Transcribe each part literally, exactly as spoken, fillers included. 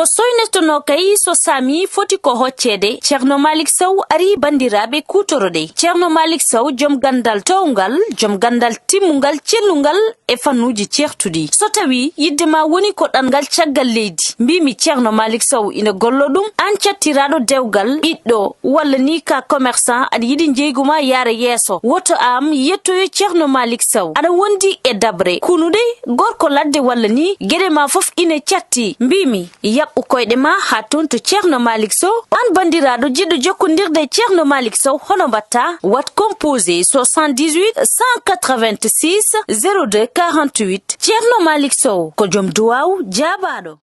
Ko soynirtonoo kay so saami foti ko hocceede, Ceerno Maalik Sow arii banndiraaɓe kuutoroɗe. Ceerno Maalik Sow, jom ganndal toowngal, jom ganndal timmungal, cellungal e fannuuji ceertuɗi. So tawii yiɗde ma woni ko ɗanngal caggal leydi, mbiimi Ceerno Maalik Sow ina golloo ɗum, aan cattiraaɗo dewgal, ɓiɗɗo, walla ni ka commerçant, aɗa yiɗi njeygu ma yaara yeeso, woto aan yettoyo Ceerno Maalik Sow. Aɗa wondi e daɓre, kunuɗe, gorko ladde walla ni, geɗe ma fof ina catti. Mbiimi, yaɓɓu koyɗe ma haa toon to Ceerno Maalik Sow. Aan banndiraaɗo jiɗɗo jokkondirde e Ceerno Maalik Sow, hono mbaɗtaa? Waɗ composé soixante-dix-huit cent quatre-vingt-six zéro deux quarante-huit. Ceerno Maalik Sow ko jom duwaaw jaabaaɗo.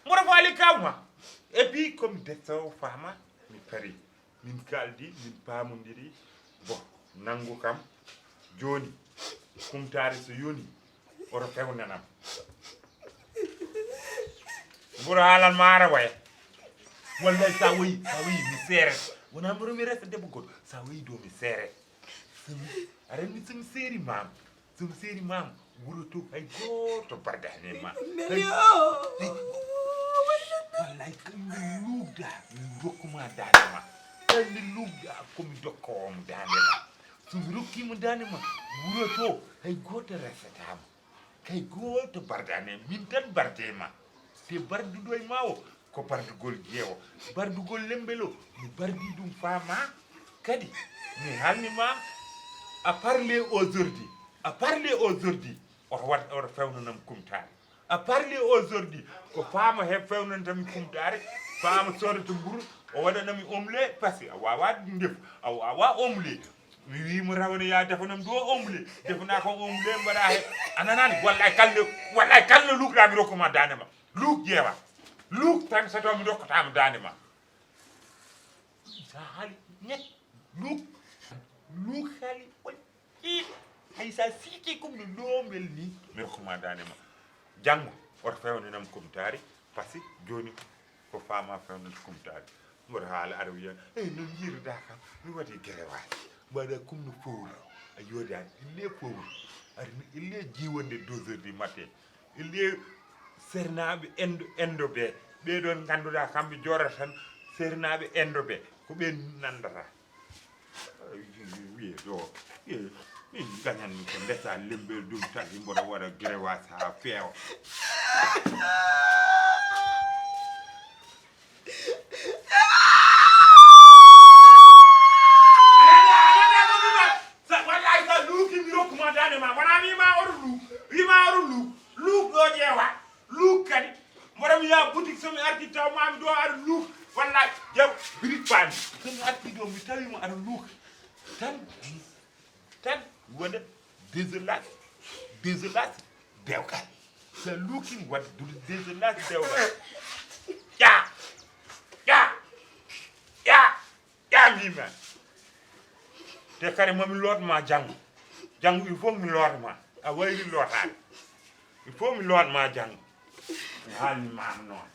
Mboɗo faali kawma. Et puis, comme detto fama, mi pari. Min kaldi, min paamondiri. Bon, nanngu kam. Jooni, kumtaare so yoni, oto fewnanam. Mboɗo haalan ma ara waya. Wallay, sa woyi, sa woyi, mi seere. Wona mboɗo mi resa debbo goɗɗo. Sa woyi dow mi seere. Somi, aɗa anndi somi seeri maam. Somi seeri maam, wuro to hay gooto bardaani e ma. Melio. Hay, hay. Wallay, kam mi lugda, mi rokkuma daande ma. Kam mi lugda, ko mi dokkowo mo daande ma. Somi rokkima daande ma, wuro to hay gooto resata ma. Kay gooto bardaani e min tan barde ma. Te barduɗo e ma o, ko bardugol jeewo. Bardugol lembel o, mi bardi ɗum faama. Kadi, mi halni ma, à part les aujourd'hui, à part les aujourd'hui, oto wat, oto fewnanam kumtaare. À part les aujourd'hui, ko faama he fewnantami kumtaare, faama soodata mburu, o waɗanami omelette, parce que a wawa ndefu, a wawa omelette. Mi wi mo rawane ya defanam ɗo omelette, defana ko omelette mbaɗa he. A nanani, wallay kalne, wallay kalne lugɗa mi rokkuma daande ma. Luk jeewa. Luk tan so taw mi rokkatama daande ma. Sa haali ñek. Luk. Luk haali wal. I hay sa siki kum no lombel ni. Mi rokkuma daande ma. Janngo, oto fewnanam kumtaari, parce que jooni ko faama fewnanta kumtaari. Mboɗo haala aɗa wiya, "Eyi, no njiiruɗaa kam? Mi waɗi gerewaasi. Mbaɗa kum no fowru. A yoodaani, il est fowru. Aɗa ni, il est jiwonde deux heures du matin. Il est sernaaɓe endo, endo ɓe. Ɓee ɗoon ngannduɗaa kamɓe jooɗata tan, sernaaɓe endo ɓe. Ko ɓe nanndata." Wiye ɗo, min gañanmi ko ndesa lembel ɗum tagi mboɗo waɗa gerewas haa feewa. Wallahi sa luuki mi rokkuma dande ma, wona wima oto luuk, wima oto luuk, luuk ɗo ƴeewa. Luuk kadi. Mboɗo mi yaha boutique, so mi arti taw mami ɗo aɗa luuk. Wallahi, ƴeew, birik paami. So mi arti ɗo mi tawi mo aɗa luuk. Tan, tan, wonde désolé. Désolé, dewgal. Sa looking what désolé, dewgal. Ya! Ya! Ya! Ya, mbimi ma. Te kadi mami loot ma janngo. Janngo il faut mi loot ma. A wayri lootaade. Il faut mi loot ma janngo. Mi haalni ma noon.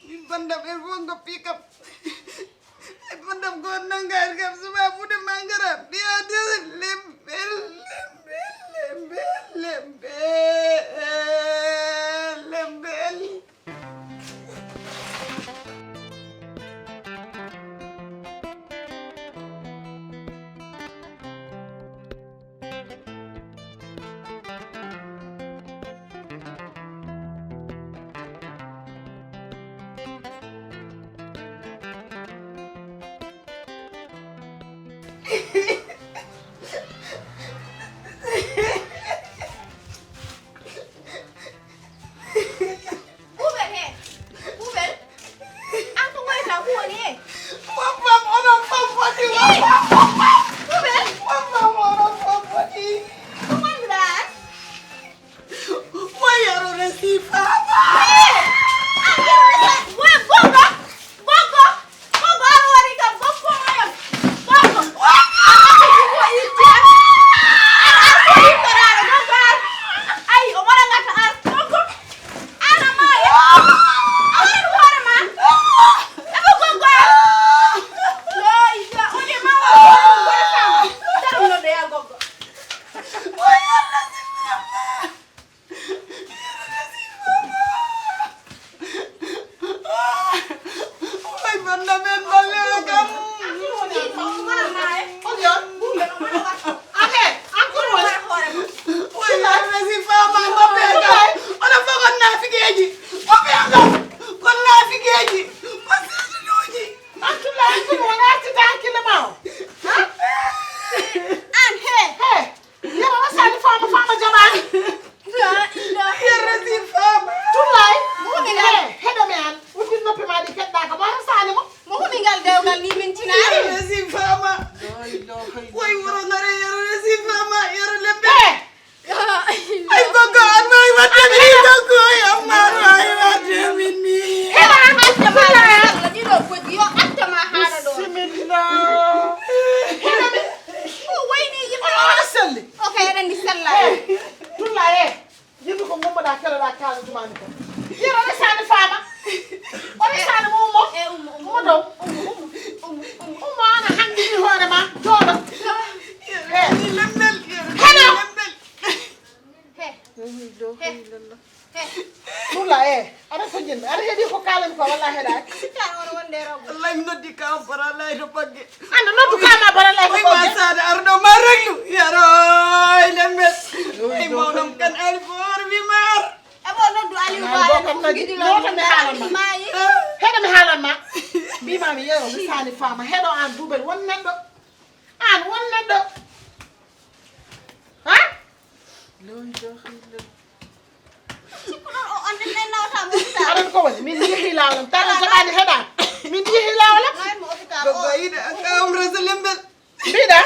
Min bandam e fof ngoppi kam. E bandam ko nangaari kam suba fude mangara. Biya de lembel, lembel, lembel, lembel, lembel. Ɓuuɓel he. Ɓuuɓel. An ko ngoyta ko woni he? Woppam onon fof foti, woppam, woppam. Ɓuuɓel. Woppam onon fof foti. Ko wonduɗaa an? Wayaro resi fama. He. An yaro resi. Woy, bongo. Bongo. Gogo, aɗa wari kam, gogo, ayo. Gogo. Aɗa ko itti am. Aɗa ko itti am, gogo, ar. Ay, o wara ngata ar. Gogo. Ana ma, ya. A wara hoore ma. Ebo gogo ar. Yo, ya, o de ma, o de ma. Dara no de ya gogo. Way, banda men, balle kam. Ake, an ko woni? Way, la resi fama, ngoppe kam. Onon fof kon naafigeeji. Ngoppe kam. Kon naafigeeji. Kon seytanuuji. Abdoulaye, an ko woni? Arti tan hakkille ma o. Ha? An, he. He. Yero, a sali fama, fama jaɓaani. La ilaha. Yero, si fama. Tullaay. Mo humi ngal. Eh, heɗo mi an. Uddin noppi ma ɗi keɗɗa ka. Mo an sali mo. Mo humi ngal dewgal ni min tinaani. Yero, si fama. La ilaha illallah. Way wuro ngare, yero, si fama. Yero, lembe. Eh. La ilaha. Ay, gogo, an wawi wadde mi ni, gogo, ay, amma an wawi wadde min ni. Heɗo an, acca ma, Allah, ɗiɗo bojji, yo acca ma haala ɗo. Bisimilla. Heɗo mi. Ko wayni yimɓe. Oɗo, oɗo selli. O kay aɗa anndi sellaaɗo. Eh, Tulla, eh. Yimɓe ko ngummoɗaa, keɗoɗaa, kaalantumaami ko. Yero, o resaani faama. O resaani mo ummo. Eh, ummo, ummo. Ummo dow. Ummo, ummo, ummo, ummo. Ummo, ana hanndini hoore ma. Jooɗo. Eh. Lembel, yero. Heɗo. Lembel. He. He. He. Tulla, eh. Aɗa ko jinmi. Aɗa heɗi ko kaalan ko, walla heɗaaki? Sikkano on wonde raw. Wallahi mi noddi ka on bara lay to bagge. Anda noddu ka ma bara lay to bagge. Oy ma saada ardo ma reglu. Yaro, ay lemme. Ay mawɗam kan ali for bi mar. E mo noddu Aliou Ba. Kam noddi. Noto mi haalan ma. Heɗo mi haalan ma. Mbi ma mi yero mi sani fama. Heɗo an bubel won neɗɗo. An won neɗɗo. Ha? Loy do xilal. Sikkuɗon o on ɗen nawata mo hitaande. Aɗan ko woni? Min yehi laawol am. Taɗa jaɓaani heɗa. Min yehi laawol am. Nayi mo hôpital o. Gogo yiɗa ka umra sa lembel. Mbiɗa?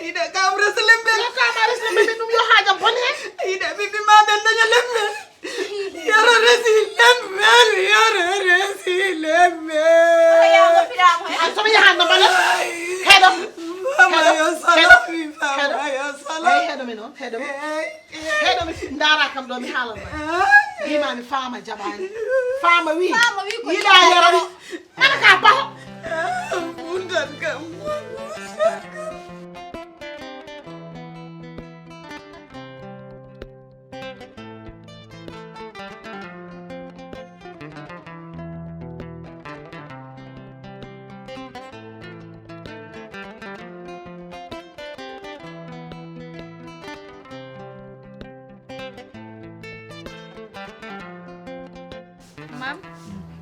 Yiɗa ka umra sa lembel. Yo ka umra sa lembel, min ɗum yo haajam bon he. Yiɗa ɓiɓɓe ma ɓen daña lembel. Yoro resi lembel, yoro resi lembel. Oto yaama firaama he. An somi yahan no mbaɗa? Heɗo. Fama yo salo, fama yo salo. Hey, heɗo mi noon, heɗo mi. Hey. Heɗo mi ndaara kam ɗo mi haalan ma. Mbima mi faama jaɓaani. Faama wi. Faama wi ko yiɗa yoro mi. Ana ka baho. Buntan kam. Mam,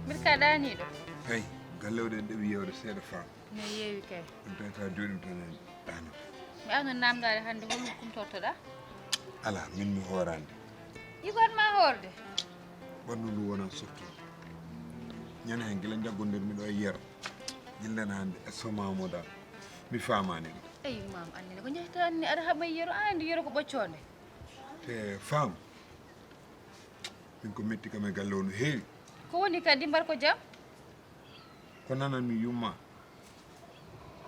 mbiɗa ka ɗaaniiɗo. Hey, galle o ɗen ɗeɓi yewde seeɗa faam. Ne yeewi kay. Ɗum tan ta jooɗim tan en ɗaano. Mi arno namdaade hannde hol kumtortoɗa? Ala, min mi hoorande. Igon ma hoorde? Ɓandu ndu wona softude. Ñande hen gila jaggondir mi ɗo e yero. Gila nden hannde e soma mo dal. Mi faamaani ɗum. Eyi, maam, anndi ne ko njahta anndi, aɗa haɓa Yero, a anndi Yero ko ɓoccoonde. Te faam, min ko metti kam e galle o no heewi. Ko woni kadi, mbar ko jam? Ko nananmi yumma,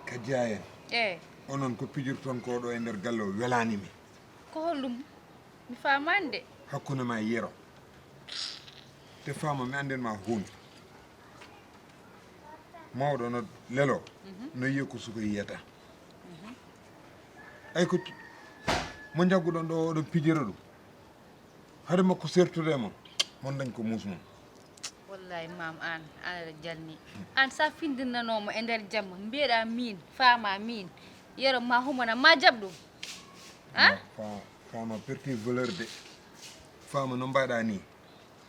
ka jeyaa en. Eyi. Onon ko pijirton ko ɗo e nder galle o welaani mi. Ko holɗum? Mi faamaani de. Hakkunde ma e Yero. Te faama, mi anndin ma huunde. Mawɗo no lelo, no yiya ko suka yiyata. Ay ko t-, mo njagguɗon ɗo, oɗon pijira ɗum. Hade makko sertude e mon, mon dañ ko muus mon. Wallahi, maam, aan, aan aɗa jalni. Aan, sa finndinanoomo e nder jamma, mbiyeɗaa miin, faama miin, Yero ma humana, ma jaɓ ɗum. Ah? Fa-, faama perti valeur de. Faama no mbaɗa ni.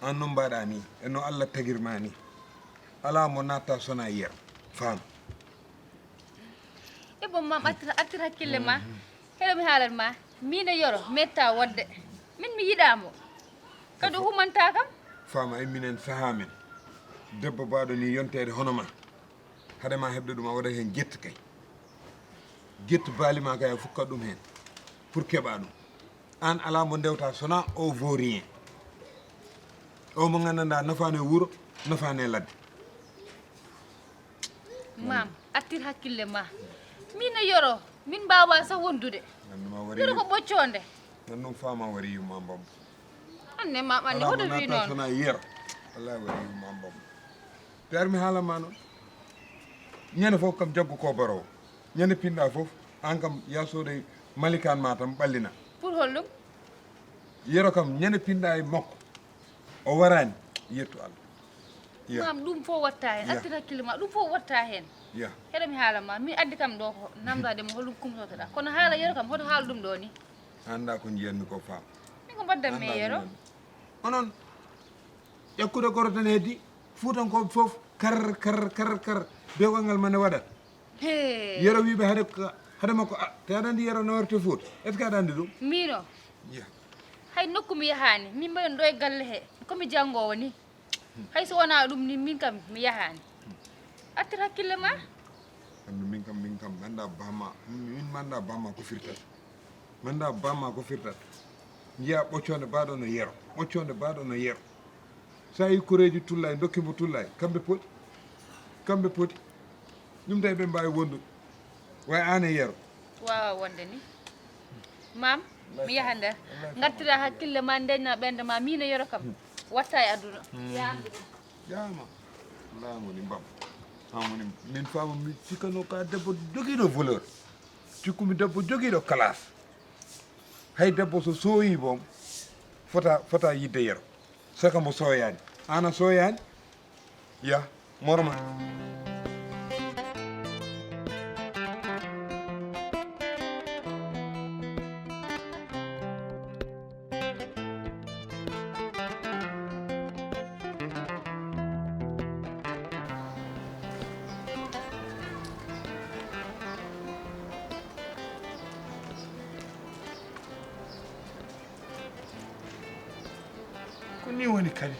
Aan no mbaɗa ni. E no Allah tagir ma ni. Alaa mo natta sona Yero. Faama. E bon, maam, artir, artir hakkille ma. Heɗo mi haalan ma. Miin e Yero, metta wonde. Min mi yiɗaa mo. Kadi o humanta kam. Faama e minen sahaa men. Debbo baaɗo ni yonteede hono ma. Hade ma heɓde ɗum, a waɗat heen ƴettu kay. Ƴettu baali ma kay, a fukkat ɗum heen. Pour keɓa ɗum. Aan alaa mo ndewta sona o vaut rien. O mo nganndanɗaa nafaani e wuro, nafaani e ladde. Maam, artir hakkille ma. Miin e Yero, min mbaawaa sah wondude. Nganndu ma wari Yero ko ɓoccoonde. Nganndu faama wari yumma mbam. Anne maam, anne alaa hoto mo wi natta noon. Sona Yero. Wallahi wari yumma mbam. Te ar mi haala ma noon. Ñande fof kam jaggu ko baro. Ñande pinɗa fof, aan kam yaa soodoy malikaan ma tan ɓallina. Pour holɗum? Yero kam, ñande pinɗa e makko, o waraani, yettu Allah. Ya. Maam, ɗum fof watta heen. Ya. Artir hakkille ma, ɗum fof watta heen. Ya. Heɗo mi haala ma, min addi kam ɗo ko namdaade mo holɗum kumtotoɗaa. Kono haala Yero kam, hoto haal ɗum ɗo ni. Annda ko njiyanmi ko faam. Min ko mbaɗdan mi Yero? Onon, ƴakkude goro tan heddi, Fuutankooɓe fof, kar, kar, kar, kar, bewgal ngal ma ne waɗat. Hee. Yero wiiɓe hade ka-, hade makko, a, te aɗa anndi Yero no warti Fuuta? Est-ce que aɗa anndi ɗum? Miino. Ya. Hay nokku mi yahaani, min mbaɗi ɗo e galle he, ko mi janngoowo ni. Hay so wonaa ɗum ni, min kam mi yahaani. Artir hakkille ma. Anndu min kam, min kam, mi annda bamma, min mi annda bamma ko firtata. Mi annda bamma ko firtata. Njiya ɓoccoonde baaɗo no Yero, ɓoccoonde baaɗo no Yero. Sa yi koreeji tullaay, dokki mbo tullaay, kamɓe poti. Kamɓe poti. Ɗum tawi ɓe mbaawi wondude. Way aan e Yero. Waawa wonde ni. Maam, mi yaha nder. Ngartira hakkille ma, ndeñna ɓernde ma, miin e Yero kam. Watta e aduna. Yaandu ɗum. Jaama. Laamu ni mbam. Laamu ni min faama mi sikano ka debbo jogiiɗo valeur. Cikkumi debbo jogiiɗo classe. Hay debbo so sooyi boom, fota, fota yidde Yero. Saka mo sooyaani. Aan a sooyaani? Ya, morma. Ko ni woni kadi.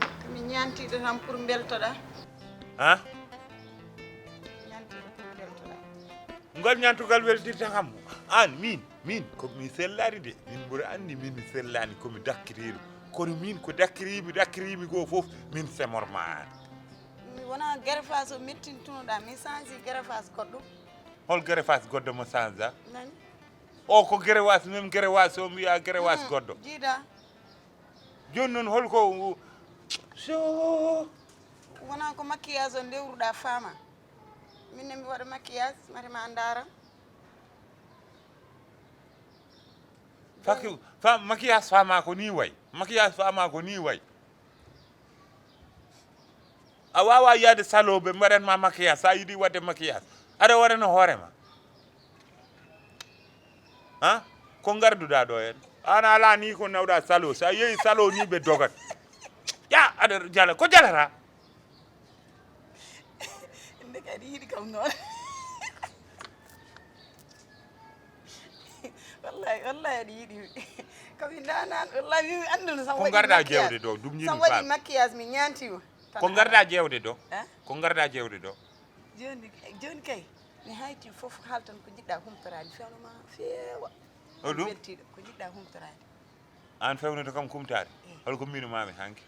Ko mi ñaantiiɗo tan pour mbeltoɗaa. Ha? Ñaantiiɗo pour mbeltoɗaa. Ngol ñaantugal weltirta kam. Aan, miin, miin, ko mi sellaani de. Miin mboɗo anndi miin mi sellaani, ko mi dakkitiiɗo. Kono miin ko dakkitiimi, dakkitiimi ko fof, miin semor ma aan. Mi wona gerefaas o mettintunoɗaa, mi sansi gerefaas goɗɗo. Hol gerefaas goɗɗo mo sansa? Nani? O ko gerewaas, même gerewaas o mbiya gerewaas goɗɗo. Jiida. Jooni noon hol ko so wona ko maquillage o ndewruɗaa faama. Min ne mi waɗa maquillage, mari ma ndaara. Faki, fa, maquillage faama ko ni way. Maquillage faama ko ni way. A waawaa yahde salon ɓe mbaɗan ma maquillage, so a yiɗi waɗde maquillage. Aɗa waɗana hoore ma. Ha? Ko ngarduɗaa ɗo heen? Aan alaa ni ko nawɗaa salon. So a yehi salon ni ɓe dogat. Ya, aɗa jala. Ko jalata? Nde kadi yiɗi kam noon. Wallahi, wallahi aɗa yiɗi mi. Ko mi ndanan, wallahi mi annduno sam. Ko waɗi ngarɗaa maquillage. Ƴeewde ɗo, ɗum yiɗi sam waɗi faam. Maquillage mi ñaantiima. Ko ngarɗaa ƴeewde ɗo? Eh? Ko ngarɗaa ƴeewde ɗo? Jooni, jooni kay. Mi hayti fof, haaltan ko njiɗɗa humtoraade, feewna ma feewa. O ɗum? Weltiiɗo, ko njiɗɗa humtoraade. Aan feewnoto kam kumtaade? Hol ko mbiino maami hanki?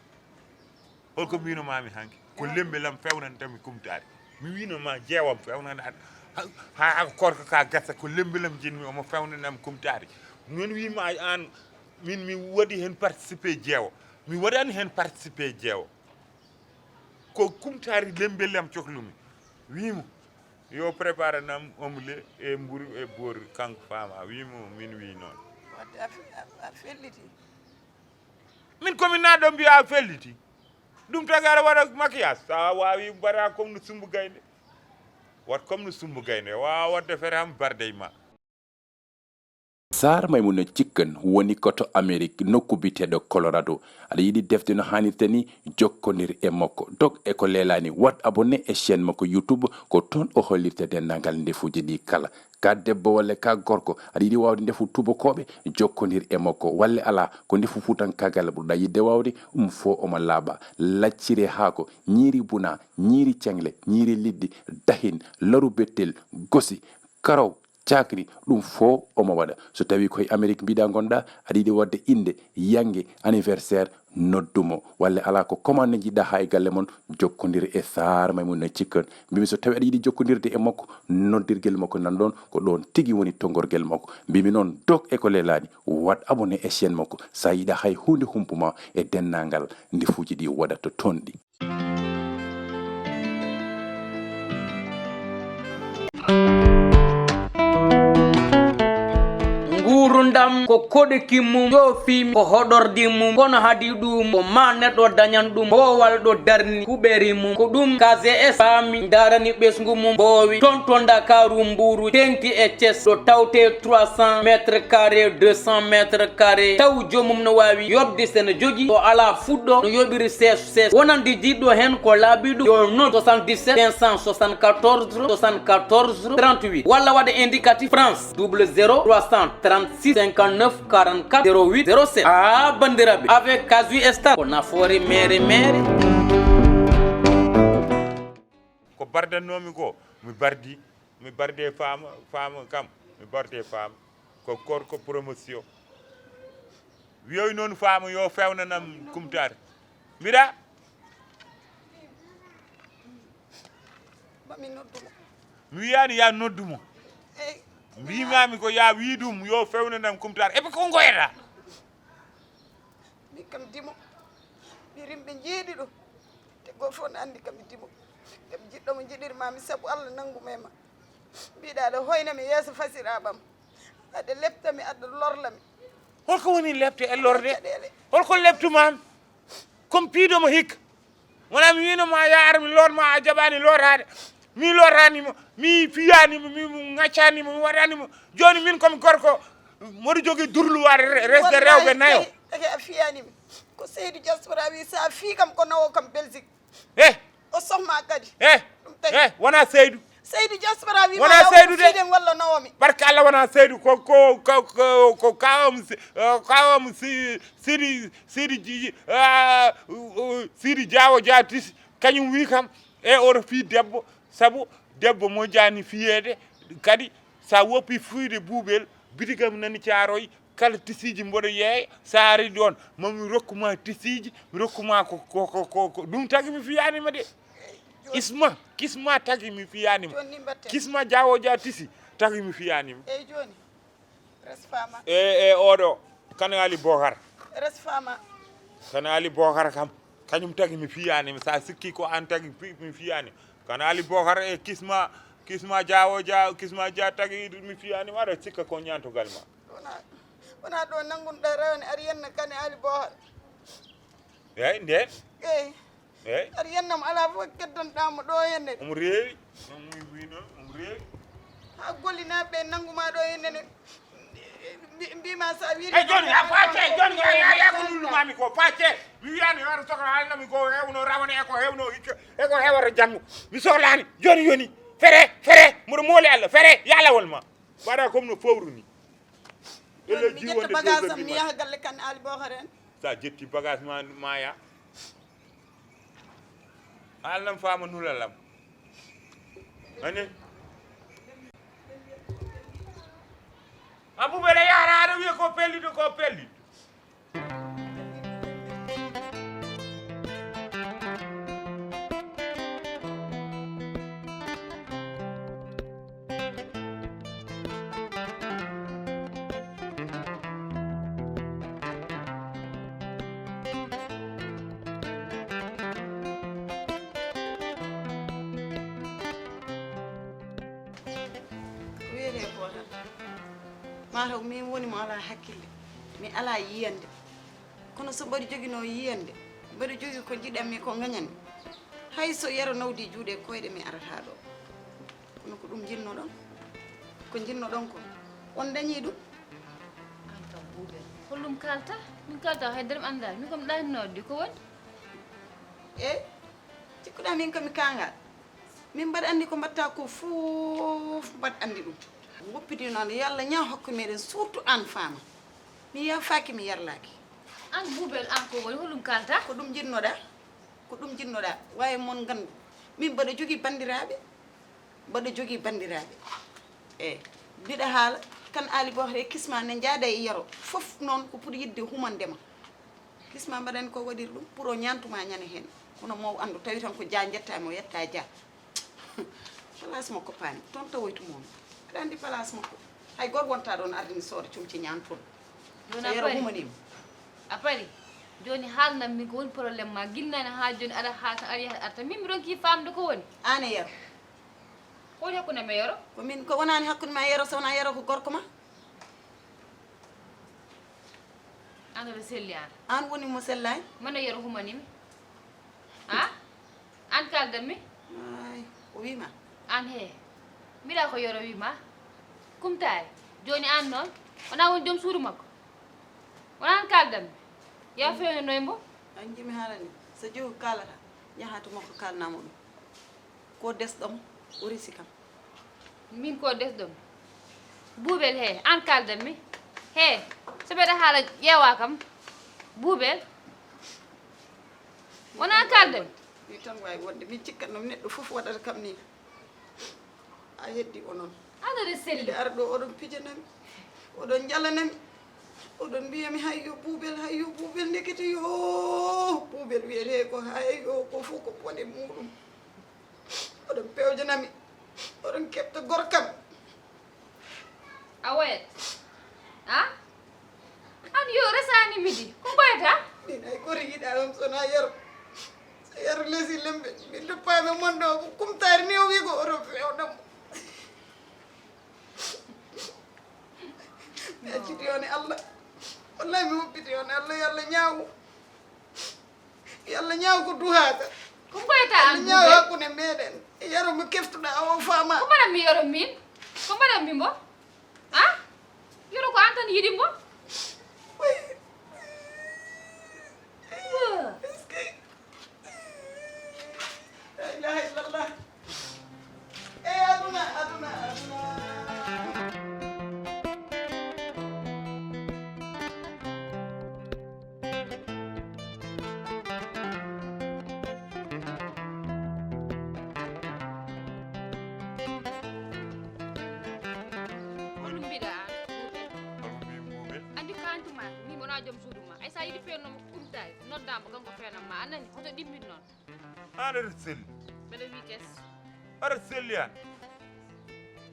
Hol ko mbiino maami hanki? Ko lembe lam feewnantami kumtaade. Mi wiino ma jeewam feewnanaade. Ha, ha, ha korka ka gasa, ko lembe lam jinmi omo feewnanam kumtaade. Min wiima aan, min mi waɗi heen participé jeewo. Mi waɗani heen participé jeewo. Ko kumtaari lembe lam coklumi. Wiimo, yo prépare nam omelette e mburu e boori, kanko faama. Wiimo, min wii noon. Wadde a fe-, a, a felliti. Min komi naɗo mbiya a felliti. Ɗum tagi aɗa waɗa maquillage. Sa waawi mbaɗa comme no Sumbu Gaynde. Wat comme no Sumbu Gaynde. Waawa waɗde fere ham barde e ma. Saar Maymuna Cikkan woni ko to Amerik, nokku biyeteeɗo Colorado. Aɗa yiɗi defde no haanirta nii? Jokkondir e makko. Dog e ko leelaani, waɗ abonné e chaîne makko YouTube, ko toon o hollirta denndaangal ndefuuji ɗii kala. Ka debbo walla ka gorko, aɗa yiɗi waawde ndefu tuubakooɓe? Jokkondir e makko. Walla alaa, ko ndefu fuutankaagal ɓurɗaa yiɗde waawde? Ɗum fof omo laaɓa. Lacciri e haako, ñiiri bunaa, ñiiri ceŋle, ñiiri liɗɗi, dahin, laru bettel, gosi, karaw, cakri, ɗum fof omo waɗa. So tawii ko e Amerik mbiɗa ngonɗaa, aɗa yiɗi waɗde innde, yannge, anniversaire, noddu mo. Walla alaa ko commande njiɗɗaa haa e galle mon, jokkondir e Saar Maymuna Cikkan. Mbimi so tawii aɗa yiɗi jokkondirde e makko, noddirgel makko nan ɗoon, ko ɗoon tigi woni tonngorgel makko. Mbimi noon, dog e ko leelaani, waɗ abonné e chaîne makko. So a yiɗaa hay huunde humpu ma e denndaangal ndefuuji ɗi waɗata toon ɗi. Nguurndam ko koɗki mum, joofi mum ko hoɗordi mum, kono hadi ɗuum ko ma neɗɗo dañan ɗum boowal ɗo darni kuɓeeri mum. Ko ɗum K G S faami, ndarani ɓesngu mum boowi toon to Ndakaaru, Mbuuru, teeŋti e Thiès, ɗo tawtee trois cents mètres carrés, deux cents mètres carrés, taw joomum no waawi yoɓde, so ene jogii, o alaa fuɗɗo, no yoɓiri seeso seeso. Wonande jiɗɗo heen ko laabi ɗum, yo noddu soixante-dix-sept cinq cent soixante-quatorze soixante-quatorze trente-huit walla waɗa indicatif France double zéro trois cent trente-six cinquante-neuf quarante-quatre zéro huit zéro sept. Ah, banndiraaɓe, avec Casue Star, ko nafoore meere meere. Ko bardannoomi ko, mi bardi, mi barde faama, faama kam, mi barde faama. Ko gorko promotion. Wiyoy noon faama yo feewnanam kumtaare. Mbiɗa? Mami noddu mo. Mi wiyaani ya noddu mo. Eyi. Mbiimaami ko ya wii ɗum yo feewnanam kumtaare. Eɓe ko ngoyata? Min kam dimo. Mi rimɓe njeeɗi ɗo. Te goo fof no anndi kam mi dimo. Kam jiɗɗo mo njiɗirmaami sabu Allah nanngu mo e ma. Mbiɗa aɗa hoyna mi yeeso fasiraaɓam. Aɗa lepta mi, aɗa lorla mi. Holko woni lepte e lorde? Holko leptumaami? Comme piiɗo mo hikka. Wona mi wino ma yaar mi lor ma a jaɓani loraade. Mi lorani mo, mi fiyani mo, mi ngaccani mo, mi waɗani mo. Joni min komi gorko, mboɗo jogii durluwaade resde rewɓe nayo. Eke a fiyani mi. Ko Seydi Diaspora wi sa fi kam ko nawo kam Belgique. Eh, o sohma kadi. Eh, ɗum tagi. Eh, wona Seydou. Seydi Diaspora wi wona Seydou de. Walla nawomi. Barke Allah wona Seydou ko ko ko ko ko kawam si- eh, kawam si- Sidi Sidi Ji- ah, uh, uh, Sidi Diawo Dia tisi kañum wi kam e oto fi debbo sabu debbo mo jani fiyede kadi sa woppi fuyde buubel bitigam nani caaroy kala tisiiji mboɗo yeeya, so a arii ɗoon, ma mi rokku ma tisiiji, mi rokku ma ko, ko, ko, ko, ko, ɗum tagi mi fiyaani ma de. Isma, kisma tagi mi fiyaani ma. Kisma jawo ja tisi tagi mi fiyaani ma. Eyi jooni, res fama. E, e oɗo, Kane Ali Bokar. Res fama. Kane Ali Bokar kam, kañum tagi mi fiyaani ma. So a sikki ko aan tagi pi- mi fiyaani ma. Kane Ali Bokar e kisma, kisma jawo ja, kisma ja tagi mi fiyaani ma, aɗa sikka ko ñaantogal ma. Wona, wona ɗo nanngunɗaa rewani aɗa yenna Kane Ali Boohar. Eey, ndeen. Eey. Eey. Aɗa yennam alaa fof keddanɗaa mo ɗo henne. Omo reewi. Omo wi noon, omo reewi. Haa gollinaaɓe ɓe nanngu ma ɗo henne ne. Mbi- Mbiima so a wiiri. Eey, jooni, a faate, jooni, a yaaya ko lullumami ko, faate. Mi wiyani, aɗa sokla haalnami ko, hewno rawane, e ko hewno hikka, e ko hewata janngo. Mi soklaani. Jooni, yoni. Fere, fere. Mboɗo mooli Allah. Fere, yaalawol ma. Mbaɗa comme no fowru ni. Ɗelle jiwonde bagage am mi yaha galle kan ali bohar en. Sa jetti bagage ma maya. Haalnam faama nulalam. Ani. Abuɓe ɗe yahata aɗa wiya ko pelliɗo, ko pelliɗo. Ko wiyetee ko tan? Mataw min woni mo alaa hakkille, mi alaa yiyannde. Kono so mbaɗi joginoo yiyannde, mbaɗi jogii ko njiɗammi, ko ngañanmi, hay so Yero nawdii juuɗe e koyɗe, mi arataa ɗo. Kono ko ɗum njiɗnoɗon? Ko njiɗnoɗon ko, on dañii ɗum? Aan kam, Buubel, holɗum kaalta? Min kaalta hay dara mi anndaa. Min kam ɗaaninoode ko woni? Eey, cikkuɗaa min ko mi kaangal? Min mbaɗa anndi ko mbaɗta ko fof, mbaɗa anndi ɗum. Woppidi noon, yo Allah ñaaw hakkunde meɗen, surtout aan Faama. Mi yaafaaki, mi yarlaaki. Aan Buubel, aan ko woni, holɗum kaalta? Ko ɗum njiɗnoɗaa? Ko ɗum njiɗnoɗaa? Waawi mon nganndu, min mbaɗa jogii banndiraaɓe, mbaɗa jogii banndiraaɓe. Eey, mbiɗa haala, kan Aali Bohre e Kisma ne njaada e Yero, fof noon ko pour yiɗde humande ma. Kisma mbaɗani ko waɗiri ɗum, pour o ñaantuma ñande heen. Kono mo anndu, tawi tan ko Jaa njettaami, o yetta Jaa. Place makko paani, toon tawoytu moom. Aɗa anndi place makko. Hay gooto wonta ɗoon ardini soode comci ñaantoon. Jooni So a Yero parii? Humanima. A parii? Jooni haalnan min ko woni problème ma. Ginnani haa jooni aɗa haala tan, aɗa yaha arta. Min mi ronkii faamde ko woni. Aan e Yero. Ko woni hakkunde am e Yero? Ko min, ko wonaani hakkunde ma e Yero, so wonaa Yero ko gorko ma? Aan aɗa selli aan. Aan woni mo sellaani? Mano Yero humanimi. Ha? Aan kaaldan mi? Ay, o wii ma? Aan hee. Mbiɗa ko Yero wii ma. Kumtaari. Jooni aan noon. Wonaa woni joom suudu makko? Wonaa aan kaaldan mi? Yaa feewnonoy mbo? An jimi haalani. So jogi kaalata, yaha to makko kaalnaa mo ɗum. Ko desɗo mo, o resi kam. Min ko desɗo mo. Buubel hee, aan kaaldan mi? Hee, so mbeɗa haala ƴeewaa kam. Buubel. Wonaa aan kaaldan mi? Ni tan waawi wonde. Min cikkat noon neɗɗo fof waɗata kam ni. A heddi onon. Aɗa selli. Miɗo ara ɗo, oɗon pijanami, oɗon njalanami, oɗon mbiyami hay yo Buubel, hay yo Buubel, ndekete yo Buubel wiyetee ko hay yo ko fof ko bone muɗum. Oɗon pewjanami, oɗon keɓta gorkam. A woyat? A? An yo resaani midi. Ko mboyata? Min ay goto yiɗa on sona Yero. So Yero lesi lembe, min duppaami mon ɗo ko kumtaari ni o wi ko oɗon fewnamo. Mi acciti on e Allah. Wallahi mi woppiti on e Allah, yo Allah ñaawu. Yo Allah ñaaw ko duhaaka. Ko mboyata Yo Allah an ñaaw Buubel? Hakkunde meɗen. Yero mo keftuɗa o faama. Ko mbaɗan mi Yero min? Ko mbaɗan mi mbo? Ha? Yero ko an tan yiɗi mbo? Way. Wah. Est-ce que La ilaha illallah. E aduna, aduna, aduna. Holɗum mbiɗa an Buubel? Holko mbimi Buubel? Andi ko an tuma, min wona joom suudu ma. Ay sa yiɗi fewno mo kumtay, nodda mo kanko fewnan ma. A nani? Hoto ɗimmin noon. An aɗa selli. Mbeɗa wi tes. Aɗa selli an.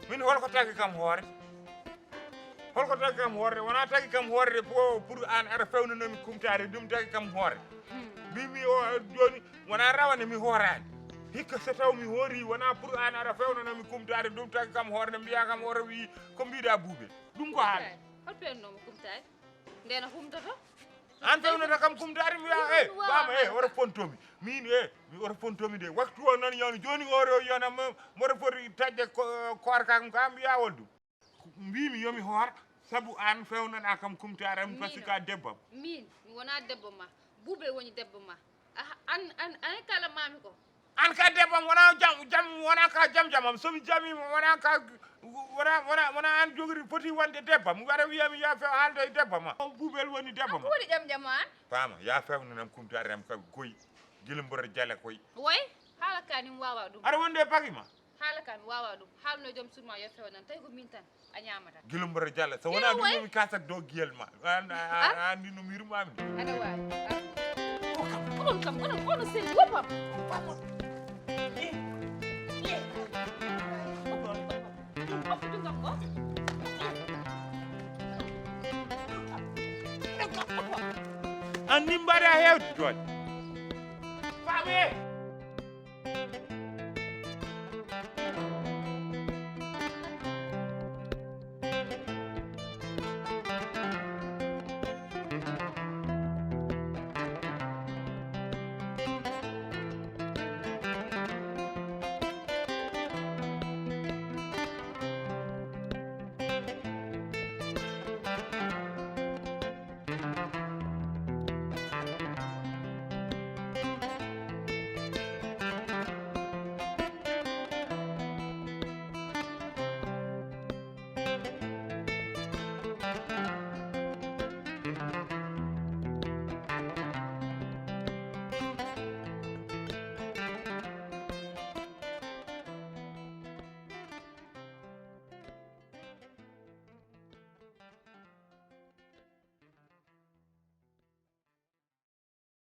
Min holko tagi kam hoore? Holko tagi kam hoore? Wona tagi kam hoore de pour, pour an aɗa fewnanami kumtare, ɗum tagi kam hoore. Hmm. Mbimi o jooni wona rawane mi hoorani. Hikka so taw mi hoori wona pour an aɗa fewnanami kumtare, ɗum tagi kam hoore, mbiya kam oto wi ko mbiɗa Buubel. Ɗum ko haala. Hol pewnomo kumtare? Ndena humtoto? An fewnata kam kumtare mi wiya e bama e oto fontomi. Min e mi oto fontomi de. Waktu o noon yoni joni oro yona mo moto foti taƴde ko- koorka kam ka mbiya wol ɗum. Mbimi yomi hoor sabu an fewnana kam kumtare am parce que a debbam. Min mi wona debbo ma. Buubel woni debbo ma. Ah, an an an kala mami ko. An ka debbam wona jam jam wona ka jam jamam somi jamima wona ka wona wona wona an jogori foti wonde debbam waɗa wiyami ya few haalda e debbam ma. Buubel woni debbam ma. Ko woni jam jam an? Faama ya fewnanam kumtare am ka goy. Gila mboɗo jala koy. Woy, haala ka ni mi wawa ɗum. Aɗa wonde e paki ma? Haala ka mi waawaa ɗum. Haalno e joom suudu ma yo feew nan. Tawi ko miin tan a ñaamata. Gilumbar Jalla. So wonaa ɗum mi kasak dow giyel ma. An anndi no mi yurmaami. Aɗa waawi. Onon kam, onon, onon seli woppam. Anndi mbaɗa heewde jooni.